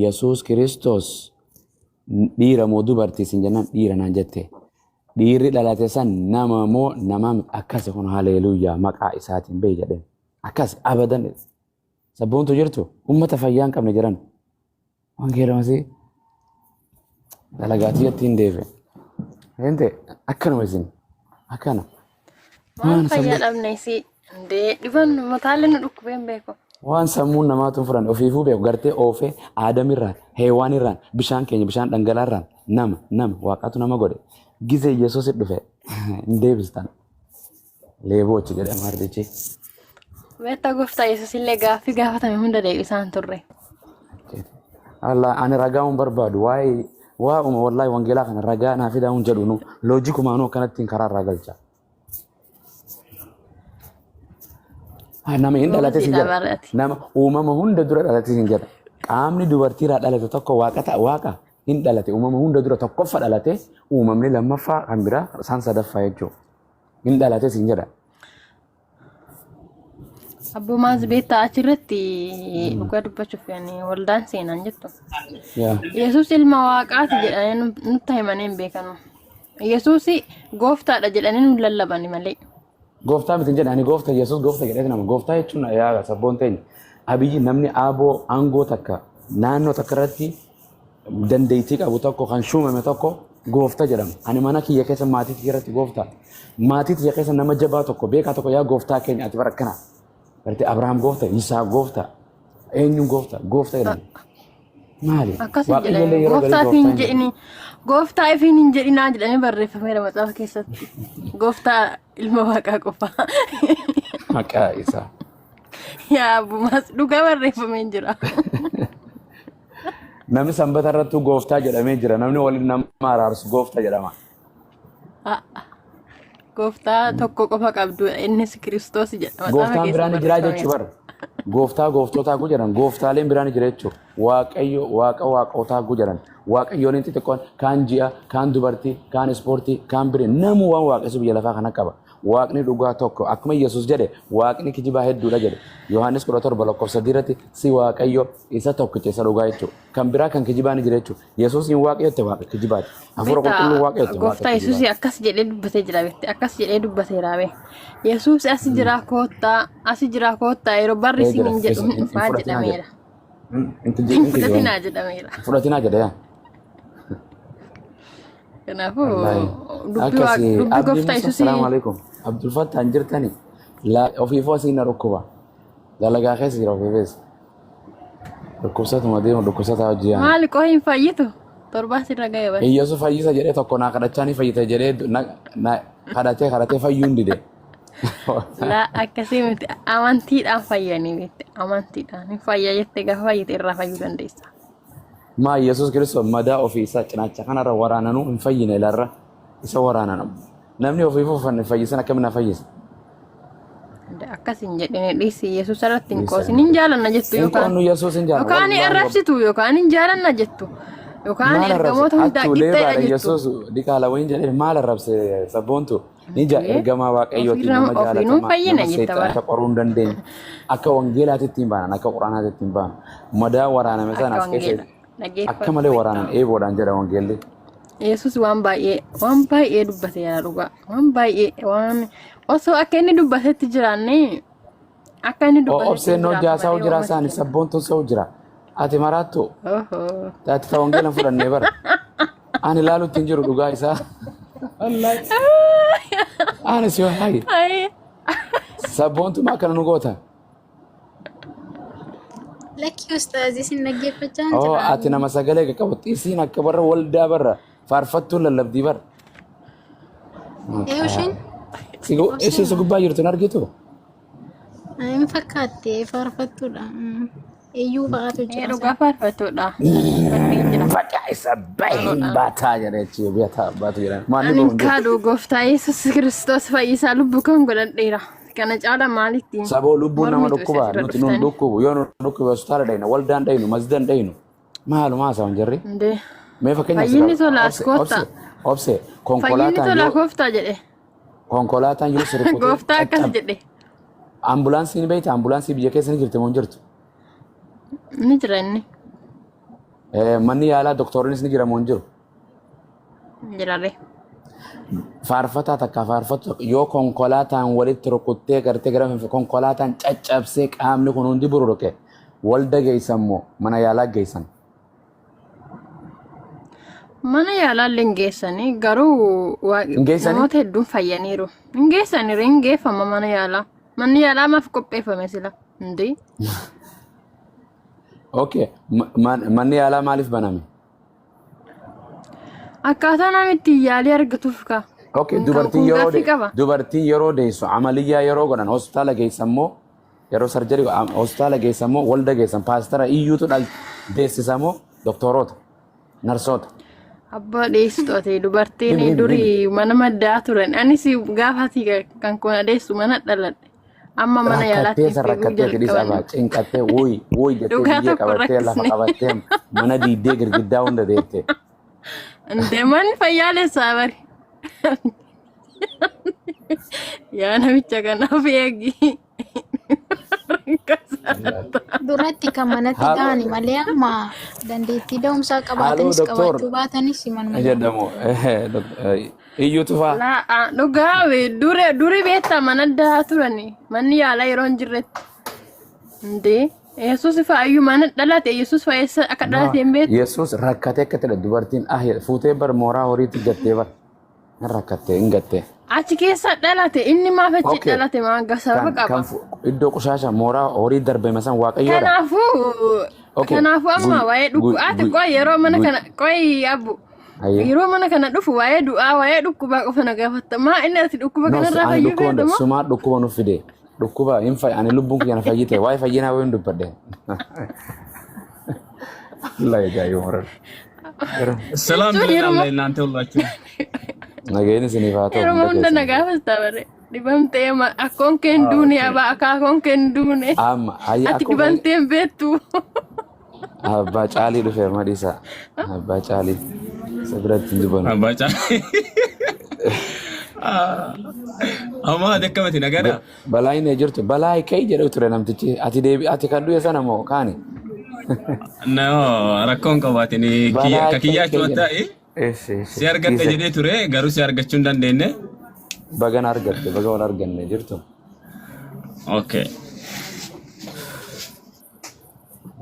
Yesuus Kiristoos dhiira moo dubartii sin jennaan dhiira naan jette. Dhiirri dhalate san nama moo namaa miti akkasi kun haleeluyyaa maqaa isaatiin beey jedheen. Akkas abadan sabboontu jirtu ummata fayyaa hin qabne jiran. Wangeela masii dalagaa tiyyatti hin deebi'e. Seente akkanuma isin akkana. Maal Waan fayyaa sammuu dhabne isii indee dhibannu mataallee nu dhukkubee hin beeku. waan sammuun namaatu hin fudhanne ofiifuu beeku gartee oofee aadamirraan heewaanirraan bishaan keenya bishaan dhangala'aarraan nama nama waaqatu nama godhe gizee yesuus dhufe hin deebistan. Leeboochi jedhe amaartichi. Beektaa gooftaa Yesuus illee gaaffii gaafatame hunda deebisaan turre. Allah ani ragaa hin barbaadu waa'ee waa'uma wallaahi wangeelaa kana ragaa naa fidaa hin jedhu nu loojikumaanuu akkanattiin karaa irraa galcha. Nama hin dhalate sin Gooziidha jedha. barati. Nama uumama hunda dura dhalate sin jedha. Qaamni dubartiirraa dhalate tokko waaqa ta'a waaqa hin dhalate uumama hunda dura tokkoffa dhalate uumamni lammaffaa kan biraa isaan sadaffaa jechuudha. Hin dhalate sin jedha. Abboo maas beektaa achirratti dhugaa dubbachuuf yani waldaan seenaan jettu. Yaa. Yesuus ilma waaqaati jedhanii nutti himanii hin beekanu. Yesuus gooftaadha jedhanii nu lallabani malee. Gooftaa miti hin jedhe ani goofta Yesuus goofta jedhee nama gooftaa jechuun yaa sabboon teenya. Abiyyi namni aaboo aangoo takka naannoo takka irratti dandeettii qabu tokko kan shuumame tokko goofta jedhama. Ani mana kiyya keessa maatii kiyya irratti goofta. Maatii kiyya keessa nama jabaa tokko beekaa tokko yaa gooftaa keenya ati bara akkana. Gartee Abrahaam goofta, Yisaaq goofta, eenyuun goofta, goofta jedhama. Maali? Akkas hin Waaqayyo illee jedhani. yeroo garii Gooftaa gooftaa ifiin hin jedhu. jedhini. Gooftaa ifiin hin jedhinaa jedhamee barreeffameera macaafa keessatti. Gooftaa ilma waaqaa qofa. Maqaa isaa. Yaa abbumaas dhugaa barreeffamee jira. Namni sanbata irrattuu gooftaa jedhamee jira. Namni waliin nama araarsu gooftaa jedhama. Gooftaa tokko qofa qabdu innis Kiristoos jedha. Macaafa Gooftaan keessa biraan jira jechuu barreeffameera. bara. Gooftaa gooftootaa gu jedhan. Gooftaaleen biraan jira jechuu. Waaqayyo waaqa waaqootaa gu jedhan. Waaqayyooliin xixiqqoon kaan ji'a, kaan dubartii, kaan ispoortii, kaan biree namuu waan waaqessu biyya lafaa kana qaba. Waaqni dhugaa tokko akkuma Yesuus jedhe waaqni kijibaa hedduudha jedhe. Yohaannis 17 lakkoofsa 3 irratti si Waaqayyo isa tokkicha isa dhugaa jechuudha. Kan biraa kan kijibaa ni jira jechuudha. Yesuus hin Waaqayyo jette waaqa kijibaati. Hafuura Beektaa qulqulluu Waaqayyo jette waaqa gooftaa Yesuus kijibaati. akkas jedhee dubbatee jira beekte akkas jedhee dubbateera bee. Yesuus asi jira koottaa asi jira koottaa yeroo barri Ee jedha isiniin jedhu isin hin hin dhufaa fudhatinaa jedhe. jedhameera. Hin Hin kijibani. fudhatinaa jedhameera. Hin fudhatinaa jedhe yaa. Kanaafuu Wallaahi. dubbii waaq Akkasi dubbii Abdii gooftaa Musa Yesuus salaamu alaikum. Abdul Fattah hin jirtani. Ofiifuu asii na dhukkuba. Dalagaa keessa jira ofiifis. Dhukkubsatuma deemu dhukkubsataa hojii yaana. maali qoo hin fayyitu torbaa sirra ga'e bara. Iyyasu fayyisa jedhee tokko naa kadhachaa ni fayyita jedhee na kadhatee kadhatee fayyuun dide. Laa akkasii miti amantiidhaan fayyanii beekte amantiidhaan hin fayya jettee gaafa fayyite irraa fayyuu dandeessa. Maa Yesuus Kiristoos madaa ofii isaa cinaacha kanarra waraananuu hin fayyine ilarra isa waraanan. Namni ofiifuu hin fayyisan akkamiin na fayyisa? Akkas hin jedhine dhiisi Yesuus irratti hin Dhiisa qoosin hin jaalanna jettu Hin yookaan qoonnu Yesuus hin jaalanna. yookaan hin Wallaahi arrabsitu yookaan hin jaalanna jettu yookaan maal arrabse? ergamoota hundaa Achuu qixxeedha leebaadha jettu. Yesuus diqaala wayin jedhee maal arrabse sabboontu? Ni jaa ergamaa Waaqayyooti Ofiirra nama ofiinuu jaalatamaa fayyina nama jetta seexana bara. isa qoruu hin dandeenye. Akka wangeelaatti ittiin baanan akka quraanaatti ittiin baanan. Madaa waraaname sana Akka as keessa wangeela akka dhaggeeffadhu malee waraanan beektaa. eeboodhaan jedha wangeelli. Yesuus waan baay'ee dubbate yaa dhugaa waan baay'ee waan osoo akka inni dubbatetti jiraanne akka inni dubbatetti Obseen noo jiraatu jaasaa malee jira uummata isaani keenya. sabboontuun sa'u jira. Ati maraattu Ohoo. ati ta wangeela hin fudhannee bara. Ani ilaalutti hin jiru dhugaa isaa. Wallaahi. Ani si wallaahi. Ayii. Sabboontumaa akkana nu goota. Lakki ustaaz isin dhaggeeffachaa Oo jira. ati nama sagalee qaqqabu isiin akka warra waldaa barra faarfattuun lallabdii barra. Ee isheen Isheen si gubbaa jirtu hin argitu? hin fakkaatte faarfattuudha. Iyyuu fa'aatu Ee jira. dhugaa faarfattuudha. Fakkii jira. Baqa isa bahin baataa jedhee achi biyya baatu jedhan. Maanni Ani bahu hin jiru. kaadhu gooftaa Yesuus Kiristoos fayyisaa lubbuu kan godhadheera. Kana caala maalitti Saboo lubbuun nama mormitu isa dhukkuba asirra nuti nun dhuftani? dhukkubu yoo nu dhukkube hospitaala dhayna waldaan dhaynu masjidan dhaynu maaluma haasa'an jarri. Indee. Mee fakkeenyaaf Fayyinni tola as obse koottaa. obse obse Fayyinni konkolaataan tola yoo kooftaa jedhe. konkolaataan yoo si rukutee Gooftaa akkas caccab jedhe. ambulaansii ni beekta ambulaansii biyya keessa ni jirti moo hin jirtu? Ni jira inni. Manni yaalaa doktoriinis ni jira moo hin jiru? Jirarre. Faarfataa takka faarfattu yoo konkolaataan walitti rukuttee gartee gara Finfinnee konkolaataan caccabsee qaamni kun hundi bururuqe walda geessan moo mana yaalaa geessan? Mana yaalaa illee hin geessanii garuu Hin geessanii? Namoota hedduun fayyaniiru. Hin geessaniiru, hin geeffama mana yaalaa. Manni yaalaa maaf qopheeffame sila? Hindi. Okay. Manni yaalaa maaliif baname? Akkaataa namni ittiin yaalii argatuuf kaa. Okay, Kun dubartiin kun yeroo gaaffii qaba. Dubartiin yeroo deessu amaliyyaa yeroo godhan hospitaala geessan moo yeroo surgery hospitaala geessan moo walda geessan, paastara iyyuutu dhal deessisa moo doktoroota, narsoota? Abbaa dhiyeessitooti dubartiin Himi, himi, himi. durii mana maddaa turan. Anis gaafa ati kan kun adeessu mana dhaladhe. Amma mana Rakkattee yaalaatti san fiiguu rakkattee ati dhiis jalqaban. abaa cinqattee wuy wuy jettee Dhugaa biyyee tokko qabattee lafa rakkisne. qabattee mana diiddee girgiddaa hunda deette. Deeman fayyaalessaa bari. Yaa namicha kanaaf eegi. Duratti kan manatti Haaloo da'ani malee amma dandeettii da'umsaa haaloo qabaatanis doktor qabaachuu baatanis manuma da'u. Jedhamu iyyuu tufaa. Laa dhugaa duri duri beektaa mana da'aa turani manni yaalaa yeroo hin jirretti. Indee Yesuus fa'aayyuu mana dhalate, Yesuus fa'a eessa akka dhalate hin beektu. Yesuus rakkatee akka ta'e dubartiin ah fuutee bar mooraa horiitti gattee bar hin rakkattee hin gattee. Achi keessa dhalate, inni maaf achi dhalate maa sababa Kan qaba. Kan iddoo qushaasha mooraa horii darbame san waaqayyoodha. Kanaafuu kanaafuu amma waa'ee dhukkubaati qoy yeroo mana kana qoy abbu yeroo mana kana dhufu waa'ee du'aa, waa'ee dhukkubaa qofa na gaafatta. Maa inni ati dhukkuba No, kanarraa ani fayyuu dhukkuba feetu moo? Sumaa dhukkuba nu fide. Dhukkuba hin fay ani lubbuun kiyya na fayyite waa'ee fayyinaa wayiin dubbadhe. Allah ajaa'iba moral. ሰላም Jechuun ብለናል yeroo ለእናንተ ሁላችሁ። Nageenyi isiniif haa ta'u yeroo hunda hunda na keessan. gaafata bare. Dhibamtee akkoon kee hin duune, abaa akaakoon kee hin duune. Amma ayya Ati akkuma dhibamtee hin beektu. Abbaa caalii dhufe madisa. Abbaa caalii isa biratti hin dubbanu. አባጫ አማ ደከመቲ ነገራ Balaa inni jirtu balaa ka'ii jedhu ture namtichi ati deebi ati kan du'e sana moo kaani? No, rakkoon qabaatin Balaa akka ka'ii kiyyaatti ka'ii waan jedha. ta'e Eessi eessi si argadhe dhiise jedhee ture garuu si argachuu hin dandeenye. Bagana argatte, baga wal arganne jirtu. Okay.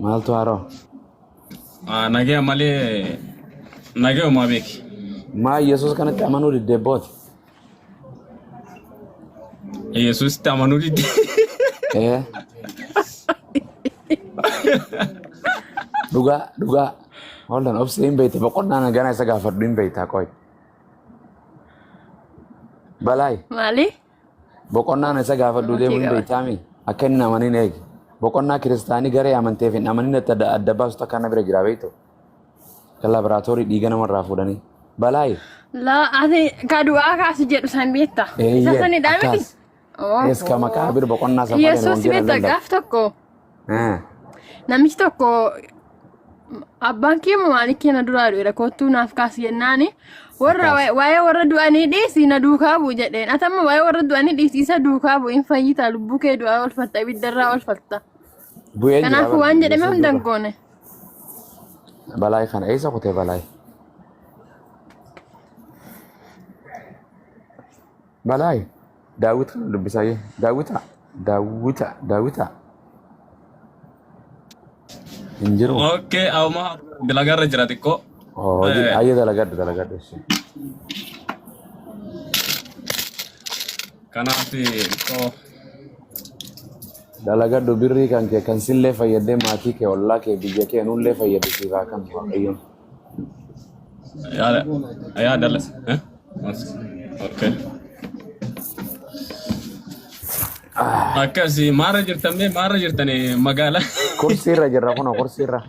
Maaltu haaroo? Nagaya malee nagayumaa beeki. Maa Yesuus kanatti amanuu diddeebbooti? Yesuusitti amanuu didde. Ee dhugaa dhugaa hollan obsi hin beekte boqonnaan gana isa gaafadhu hin beektaa qoy. Balaay Maali? Boqonnaan isa gaafadhu Namatti deemu hin qaba. beektaami akka inni amanin eegi. Boqonnaa kiristaanii garee amanteef hin amanin adda adda baasu takka na bira jira beektu. Kan laaboraatoorii dhiiga namarraa fuudhanii. Balaay Laa ati ka du'aa kaasu jedhu san beekta. Isa eeyyee sanidhaa miti? akkas. Es ka maqaa bir boqonnaa safarin Yesuus wangeela beekta lallab. gaaf tokko namichi tokko abbaan kee moo maaliif kee na duraa du'eera kottuu naaf kaasi jennaani warra Akkas. Waa'ee warra du'anii dhiisi na duukaa bu'u jedheen. Ati amma waa'ee warra du'anii dhiisi isa duukaa bu'u hin fayyita, lubbuu kee du'aa oolfatta, ibiddarraa oolfatta. Bu'ee jira Kanaafuu bar waan jedhame Yesuus hunda hin duukaa. goone. Balaay kana eessa kutee balaay? Balaay daawwit kana dubbisaayee daawwita daawwita daawwita hin jiru. Okay, amma dalagarra jira xiqqoo. Hojii ayyee dalagadhu dalagadhu. Kanaaf xiqqoo Dalagadhu birrii kan kee kan sillee fayyadee maatii kee ollaa kee biyya kee nullee fayyadu siif haa kan waaqayyoon. Yaada yaada las. Okay. Akkasi maarra jirtan mee maarra jirtan magaalaa? Kursiirra jirra kunoo kursiirra.